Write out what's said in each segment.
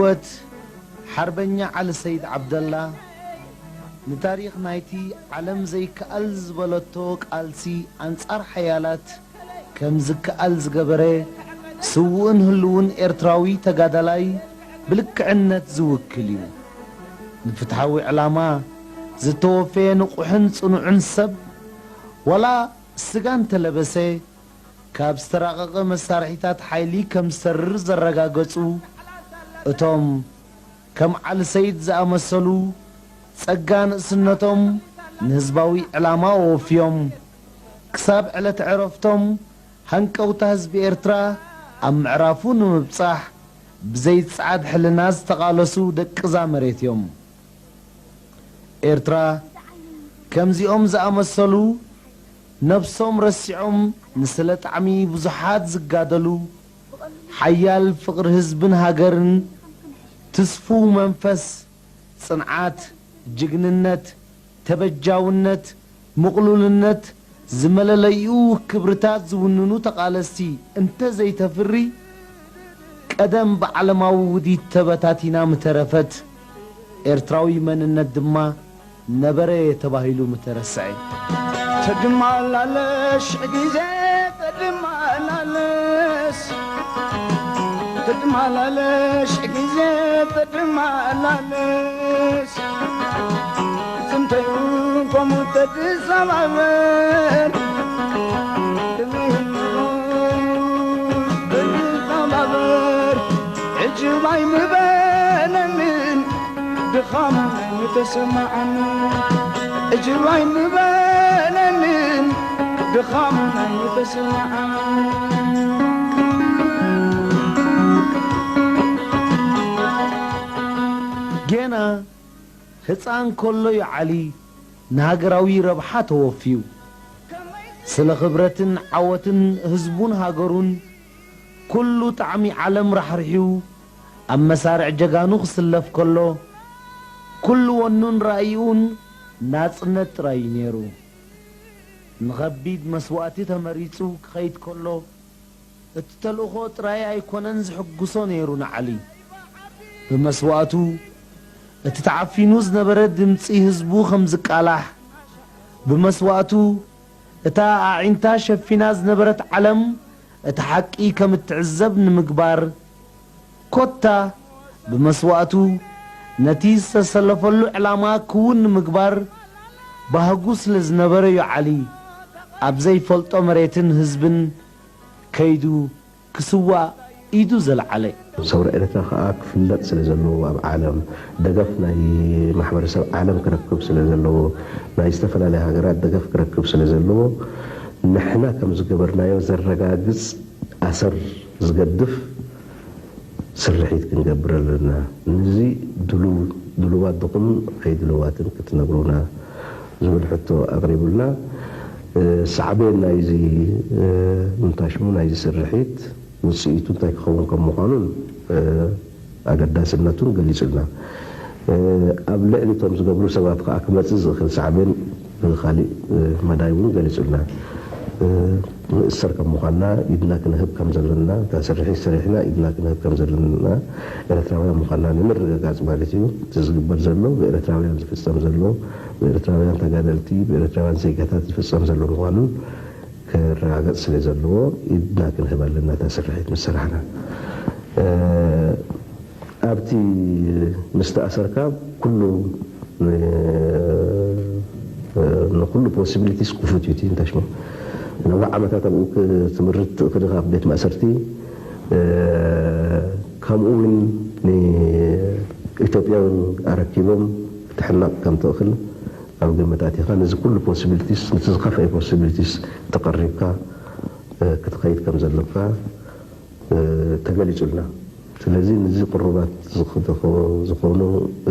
ህይወት ሓርበኛ ዓሊ ሰይድ ዓብደላ ንታሪኽ ናይቲ ዓለም ዘይከኣል ዝበለቶ ቃልሲ ኣንጻር ሓያላት ከም ዝከኣል ዝገበረ ስዉእን ህልውን ኤርትራዊ ተጋዳላይ ብልክዕነት ዝውክል እዩ። ንፍትሓዊ ዕላማ ዝተወፈየ ንቑሕን ጽኑዕን ሰብ፣ ዋላ ስጋ እንተለበሰ፣ ካብ ዝተራቐቐ መሳርሒታት ሓይሊ ከም ዝሰርር ዘረጋገጹ፣ እቶም ከም ዓሊ ሰይድ ዝኣመሰሉ፣ ጸጋ ንእስነቶም ንህዝባዊ ዕላማ ኣወፍዮም፣ ክሳብ ዕለተ ዕረፍቶም ሃንቀውታ ህዝቢ ኤርትራ ኣብ ምዕራፉ ንምብጻሕ ብዘይጸዓድ ሕልና ዝተቓለሱ ደቅዛ መሬት እዮም። ኤርትራ ከምዚኦም ዝኣመሰሉ ነብሶም ረሲዖም ንስለ ጣዕሚ ብዙሓት ዝጋደሉ፣ ሓያል ፍቕሪ ህዝብን ሃገርን፣ ትስፉው መንፈስ፣ ጽንዓት፣ ጅግንነት፣ ተበጃውነት፣ ምቕሉልነት ዝመለለይኡ ክብርታት ዝውንኑ ተቓለስቲ እንተ ዘይተፍሪ፣ ቀደም ብዓለማዊ ውዲት ተበታቲና ምተረፈት፣ ኤርትራዊ መንነት ድማ ነበረ ተባሂሉ ምተረስዐ። ተድማላለሽ ግዜ ተድማላለስ፣ ተድማላለሽ ግዜ ተድማላለስ። ስንተይ ከምኡ ተድሰባበር፣ ተድሰባበር። ዕጅብ ኣይምበለንን ድኻም ኣይምተሰማዓንን፣ ዕጅብ ኣይምበለንን ድኻም ኣይምተሰማዓንን። ጌና ህጻን ከሎ እዩ ዓሊ ንሃገራዊ ረብሓ ተወፍዩ። ስለ ክብረትን ዓወትን ህዝቡን ሃገሩን ኩሉ ጣዕሚ ዓለም ራሕሪሑ ኣብ መሳርዕ ጀጋኑ ክስለፍ ከሎ፣ ኩሉ ወኑን ራእይኡን ናጽነት ጥራይ እዩ ነይሩ። ንኸቢድ መስዋእቲ ተመሪጹ ክኸይድ ከሎ፣ እቲ ተልእኾ ጥራይ ኣይኮነን ዝሕጉሶ ነይሩ ንዓሊ። ብመስዋእቱ፣ እቲ ተዓፊኑ ዝነበረ ድምጺ ህዝቡ ከም ዝቃላሕ፣ ብመስዋእቱ፣ እታ ኣዒንታ ሸፊና ዝነበረት ዓለም እቲ ሓቂ ከም እትዕዘብ ንምግባር፣ ኮታ ብመስዋእቱ ነቲ ዝተሰለፈሉ ዕላማ ክውን ንምግባር ባህጉ ስለ ዝነበረ እዩ ዓሊ ኣብ ዘይፈልጦ መሬትን ህዝብን ከይዱ ክስዋእ ኢዱ ዘልዓለ። ሰውራ ኤርትራ ከኣ ክፍለጥ ስለ ዘለዎ፣ ኣብ ዓለም ደገፍ ናይ ማሕበረሰብ ዓለም ክረክብ ስለ ዘለዎ፣ ናይ ዝተፈላለያ ሃገራት ደገፍ ክረክብ ስለ ዘለዎ፣ ንሕና ከም ዝገበርናዮ ዘረጋግጽ ኣሰር ዝገድፍ ስርሒት ክንገብር ኣለና። ነዚ ድሉው፣ ድሉዋት ድኹም ኣይድሉዋትን ክትነግሩና ዝብል ሕቶ ኣቕሪቡልና። እ፣ ሳዕቤን ናይዚ፣ እ፣ ምንታሽሙ ናይዚ ስርሒት ውጽኢቱ እንታይ ክኸውን ከም ምዃኑን፣ እ፣ ኣገዳስነቱን ገሊጹልና። እ፣ ኣብ ልዕሊ እቶም ዝገብሩ ሰባት ከኣ ክመጽእ ዝኽእል ሳዕቤን ብኻሊእ፣ እ፣ መዳይ እውን ገሊጹልና። እ፣ ንእሰር ከም ምዃንና ኢድና ክንህብ ከም ዘለና፣ እታ ስርሒት ሰሪሕና ኢድና ክንህብ ከም ዘለና ኤርትራውያን ምዃንና ንምርግጋጽ ማለት እዩ። እቲ ዝግበር ዘሎ ብኤርትራውያን ዝፍጸም ዘሎ፣ ብኤርትራውያን ተጋደልቲ፣ ብኤርትራውያን ዜጋታት ዝፍጸም ዘሎ ምዃኑ ክረጋገጽ ስለ ዘለዎ ኢድና ክንህብ ኣለና እታ ስርሒት ምስ ሰራሕና። እ፣ ኣብቲ ምስ ተኣሰርካ ኩሉ ን-፣ ንኩሉ ፖሲቢሊቲስ ክፉት እዩ እቲ እንታይ ሽሙ። ነዊሕ ዓመታት ኣብኡ ክ-፣ ትምህርቲ ትእክል ኢኻ ኣብ ቤት ማእሰርቲ። እ፣ ከምኡ እውን ንኢትዮጵያ እውን ኣረኪቦም ክትሕመቕ ከም ትእኽል ኣብ ግምት ኣቲኻ ነዚ ኩሉ ፖሲቢሊቲስ፣ ነቲ ዝኸፍአ ፖሲቢሊቲስ ተቐሪብካ፣ እ፣ ክትኸይድ ከም ዘለካ እ፣ ተገሊጹልና። ስለዚ ነዚ ቅሩባት ዝኽ-፣ ዝኾ-፣ ዝኾኑ፣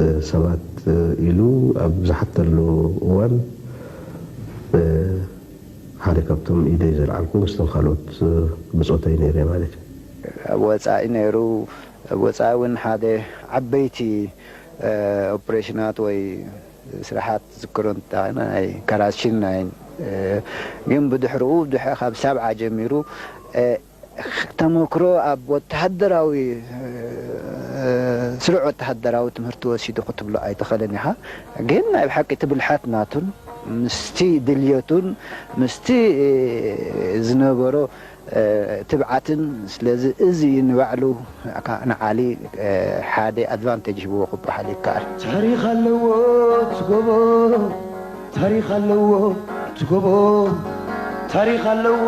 እ፣ ሰባት፣ እ፣ ኢሉ ኣብ ዝሓተሉ እዋን፣ እ፣ ሓደ ካብቶም ኢደይ ዘልዓልኩ ምስቶም ካልኦት፣ እ፣ ብጾተይ ነይረ ማለት እዩ። ኣብ ወጻኢ ነይሩ፣ ኣብ ወጻኢ እውን ሓደ ዓበይቲ፣ እ፣ ኦፕሬሽናት ወይ ስራሓት ዝክሮ እንታይ ናይ ካራችን ናይ፣ እ፣ ግን ብድሕሪኡ ድሕ-፣ ካብ ሰብዓ ጀሚሩ፣ እ፣ ተመክሮ ኣብ ወተሃደራዊ፣ እ፣ ስሩዕ ወተሃደራዊ ትምህርቲ ወሲዱ ክትብሎ ኣይትኽእልን ኢኻ። ግን ናይ ብሓቂ እቲ ብልሓት ናቱን ምስቲ ድልየቱን ምስቲ ዝነበሮ ትብዓትን፣ ስለዚ እዚ ንባዕሉ ንዓሊ ሓደ ኣድቫንቴጅ ሂብዎ ክበሃል ይከኣል። ታሪኽ ኣለዎ ትጎቦ፣ ታሪኽ ኣለዎ ትጎቦ፣ ታሪኽ ኣለዎ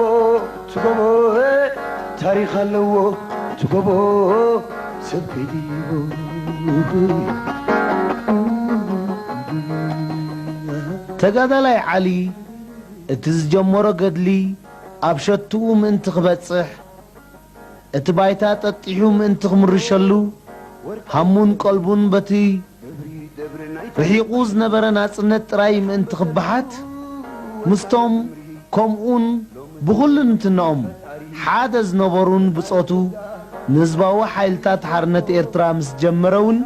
ትጎቦ፣ ታሪኽ ኣለዎ ትጎቦ፣ ሰብ ከይድይቦ። ተጋዳላይ ዓሊ እቲ ዝጀመሮ ገድሊ ኣብ ሸትኡ ምእንቲ ክበጽሕ፣ እቲ ባይታ ጠጢሑ ምእንቲ ክምርሸሉ፣ ሃሙን ቀልቡን በቲ ርሒቑ ዝነበረ ናጽነት ጥራይ ምእንቲ ክበሓት፣ ምስቶም ከምኡን ብኹልንትናኦም ሓደ ዝነበሩን ብጾቱ ንህዝባዊ ሓይልታት ሓርነት ኤርትራ ምስ ጀመረ እውን፣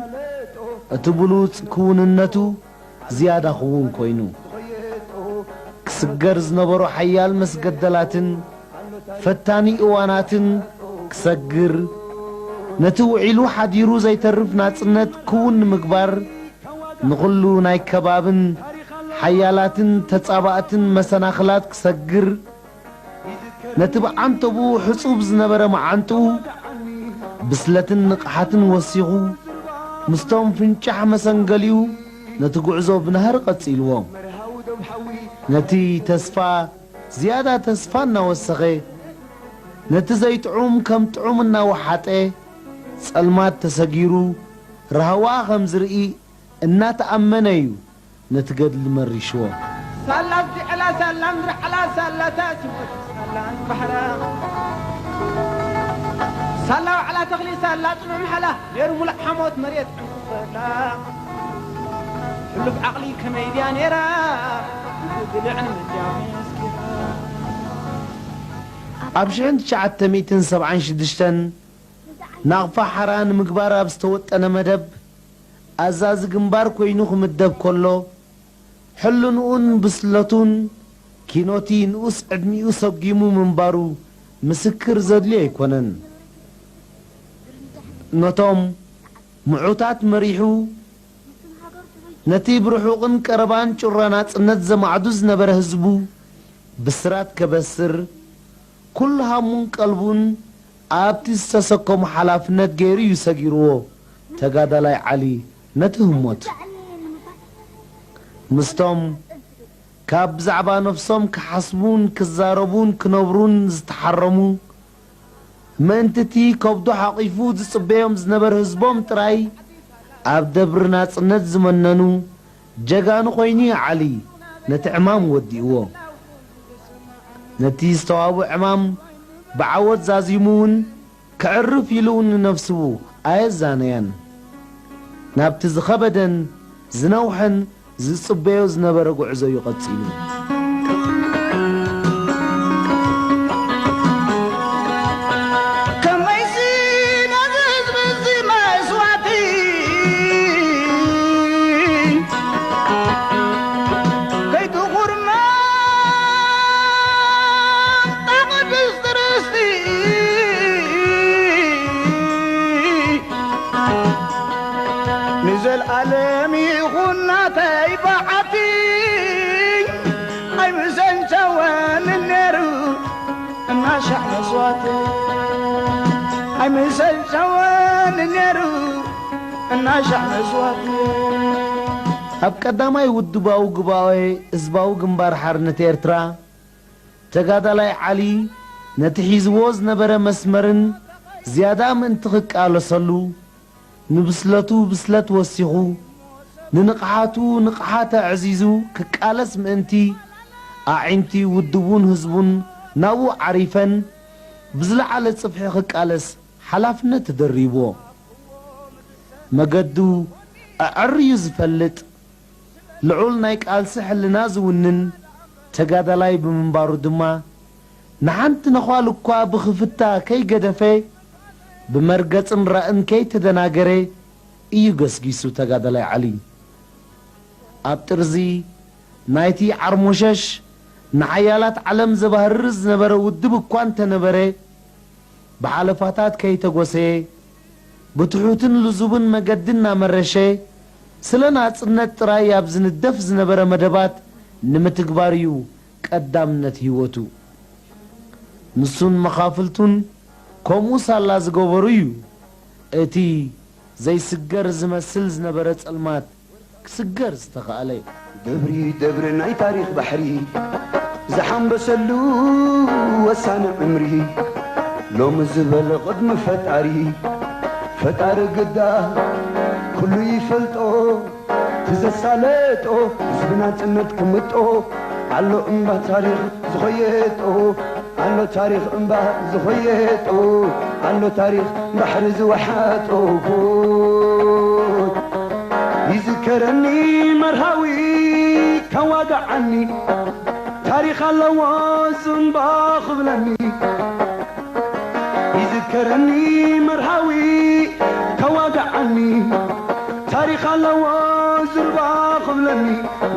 እቲ ብሉጽ ክውንነቱ ዝያዳ ክውን ኮይኑ፣ ክስገር ዝነበሮ ሓያል መስገደላትን ፈታኒ እዋናትን ክሰግር፣ ነቲ ውዒሉ ሓዲሩ ዘይተርፍ ናጽነት ክውን ንምግባር፣ ንኹሉ ናይ ከባብን ሓያላትን ተጻባእትን መሰናኽላት ክሰግር፣ ነቲ ብዓንተቡ ሕጹብ ዝነበረ መዓንጥኡ ብስለትን ንቕሓትን ወሲኹ፣ ምስቶም ፍንጫሕ መሰንገሊኡ ነቲ ጉዕዞ ብናህሪ ቀጺልዎ። ነቲ ተስፋ ዝያዳ ተስፋ እናወሰኸ፣ ነቲ ዘይጥዑም ከም ጥዑም እናወሓጠ፣ ጸልማት ተሰጊሩ ራህዋ ከም ዝርኢ እናተኣመነ እዩ ነቲ ገድሊ መሪሽዎ። ሳላ ዝድዕላ፣ ሳላ ምድሪ ዓላ፣ ሳላ ታሲሞት፣ ሳላ ባሕራ፣ ሳላ ዋዕላ ተኽሊ፣ ሳላ ጽኑዕ ምሓላ፣ ነይሩ ሙሉእ ሓሞት መሬት ዕንክፈላ። ሕሉፍ ዓቕሊ ከመይ ድያ ነይራ፣ ብልዕን ምድያው መስኪራ። ኣብ ሽሕን ትሽዓተ ሚእትን ሰብዓን ሽዱሽተን ናቕፋ ሓራ ንምግባር ኣብ ዝተወጠነ መደብ፣ ኣዛዚ ግንባር ኮይኑ ክምደብ ከሎ፣ ሕልንኡን ብስለቱን ኪኖቲ ንኡስ ዕድሚኡ ሰጒሙ ምንባሩ ምስክር ዘድልዮ ኣይኮነን። ነቶም ምዑታት መሪሑ፣ ነቲ ብርሑቕን ቀረባን ጩራ ናጽነት ዘማዕዱ ዝነበረ ህዝቡ ብስራት ከበስር፣ ኩሉ ሃሙን ቀልቡን ኣብቲ ዝተሰከሞ ሓላፍነት ገይሩ እዩ ሰጊርዎ። ተጋዳላይ ዓሊ ነቲ ህሞት ምስቶም ካብ ብዛዕባ ነፍሶም ክሓስቡን ክዛረቡን ክነብሩን ዝተሓረሙ፣ ምእንቲ እቲ ከብዱ ሓቒፉ ዝጽበዮም ዝነበረ ህዝቦም ጥራይ ኣብ ደብሪ ናጽነት ዝመነኑ ጀጋኑ ኮይኑ እዩ ዓሊ ነቲ ዕማም ወዲእዎ። ነቲ ዝተዋቡ ዕማም ብዓወት ዛዚሙ እውን ከዕርፍ ኢሉ እውን ንነፍሱ ኣየዛነያን። ናብቲ ዝኸበደን ዝነውሐን ዝጽበዮ ዝነበረ ጉዕዞ እዩ ቀጺሉ። ከመይሲ ነዚ ህዝቢ እዚ መስዋእቲ ከይትኹርመም እታ ቅድስቲ ርስቲ ንዘልኣለም ይኹን ናተይ በዓቲ። ኣይምሰልቸወን ነይሩ እናሻዕ መስዋእቲ። ኣይምሰልቸወን ነይሩ እናሻዕ መስዋእቲ። ኣብ ቀዳማይ ውድባዊ ጉባኤ ህዝባዊ ግንባር ሓርነት ኤርትራ፣ ተጋዳላይ ዓሊ ነቲ ሒዝዎ ዝነበረ መስመርን ዝያዳ ምእንቲ ክቃለሰሉ፣ ንብስለቱ ብስለት ወሲኹ፣ ንንቕሓቱ ንቕሓት ኣዕዚዙ ክቃለስ ምእንቲ፣ ኣዒንቲ ውድቡን ህዝቡን ናብኡ ዓሪፈን፣ ብዝለዓለ ጽፍሒ ክቃለስ ሓላፍነት ተደሪብዎ። መገዱ ኣዐርዩ ዝፈልጥ፣ ልዑል ናይ ቃልሲ ሕልና ዝውንን ተጋዳላይ ብምንባሩ ድማ፣ ንሓንቲ ነዃል እኳ ብኽፍታ ከይገደፈ፣ ብመርገጽን ራእን ከይተደናገረ እዩ ገስጊሱ ተጋዳላይ ዓሊ። ኣብ ጥርዚ ናይቲ ዓርሞሸሽ ንሓያላት ዓለም ዘባህርር ዝነበረ ውድብ እኳ እንተነበረ፣ ብሓለፋታት ከይተጎሰየ፣ ብትሑትን ልዙብን መገዲ እናመረሸ፣ ስለ ናጽነት ጥራይ ኣብ ዝንደፍ ዝነበረ መደባት ንምትግባር እዩ ቀዳምነት ህይወቱ። ንሱን መኻፍልቱን ከምኡ ሳላ ዝገበሩ እዩ እቲ ዘይስገር ዝመስል ዝነበረ ጸልማት ክስገር ዝተኻእለ። ደብሪ ደብሪ ናይ ታሪኽ ባሕሪ ዝሓንበሰሉ ወሳኒ ዕምሪ ሎሚ ዝበለ ቅድሚ ፈጣሪ። ፈጣሪ ግዳ ኩሉ ይፈልጦ፣ ትዘሳለጦ ህዝቢ ናጽነት ክምጦ ኣሎ እምባ ታሪኽ ዝኾየጦ፣ ኣሎ ታሪኽ እምባ ዝኾየጦ፣ ኣሎ ታሪኽ ባሕሪ ዝወሓጦ። ይዝከረኒ መርሃዊ ከዋግዓኒ፣ ታሪኽ ኣለዎ ዝንባ ክብለኒ። ይዝከረኒ መርሃዊ ከዋግዓኒ፣ ታሪኽ ኣለዎ ዝንባ ክብለኒ።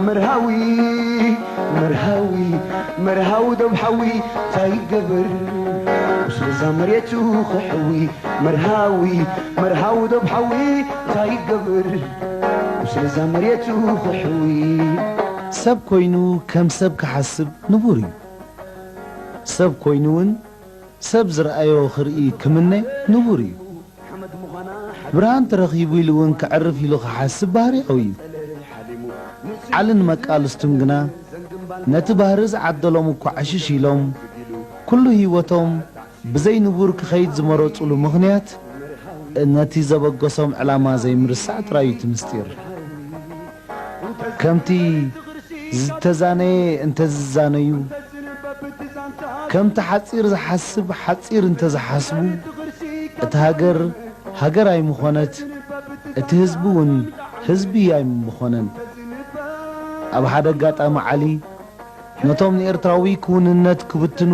መርሃዊ መርሃዊ መርሃዊ ዶብ ሓዊ እንታይ ይገብር? ቁስሊ እዛ መሬቱ ክሕዊ። መርሃዊ መርሃዊ ዶብ ሓዊ እንታይ ይገብር? ቁስሊ እዛ መሬቱ ክሕዊ። ሰብ ኮይኑ ከም ሰብ ክሓስብ ንቡር እዩ። ሰብ ኮይኑ እውን ሰብ ዝረኣዮ ክርኢ ክምነ ንቡር እዩ። ብርሃን ተረኺቡ ኢሉ እውን ከዕርፍ ኢሉ ክሓስብ ባህርያዊ እዩ። ዓልን መቃልስቱን ግና ነቲ ባህሪ ዝዓደሎም እኳ ዕሽሽ ኢሎም፣ ኩሉ ህይወቶም ብዘይ ንቡር ክኸይድ ዝመረጹሉ ምኽንያት፣ ነቲ ዘበገሶም ዕላማ ዘይምርሳዕ ጥራይ እዩ እቲ ምስጢር። ከምቲ ዝተዛነየ እንተ ዝዛነዩ፣ ከምቲ ሓጺር ዝሓስብ ሓጺር እንተ ዝሓስቡ፣ እታ ሃገር ሃገር ኣይምኾነት፣ እቲ ህዝቢ እውን ህዝቢ ኣይምኾነን። ኣብ ሓደ ኣጋጣሚ ዓሊ፣ ነቶም ንኤርትራዊ ክውንነት ክብትኑ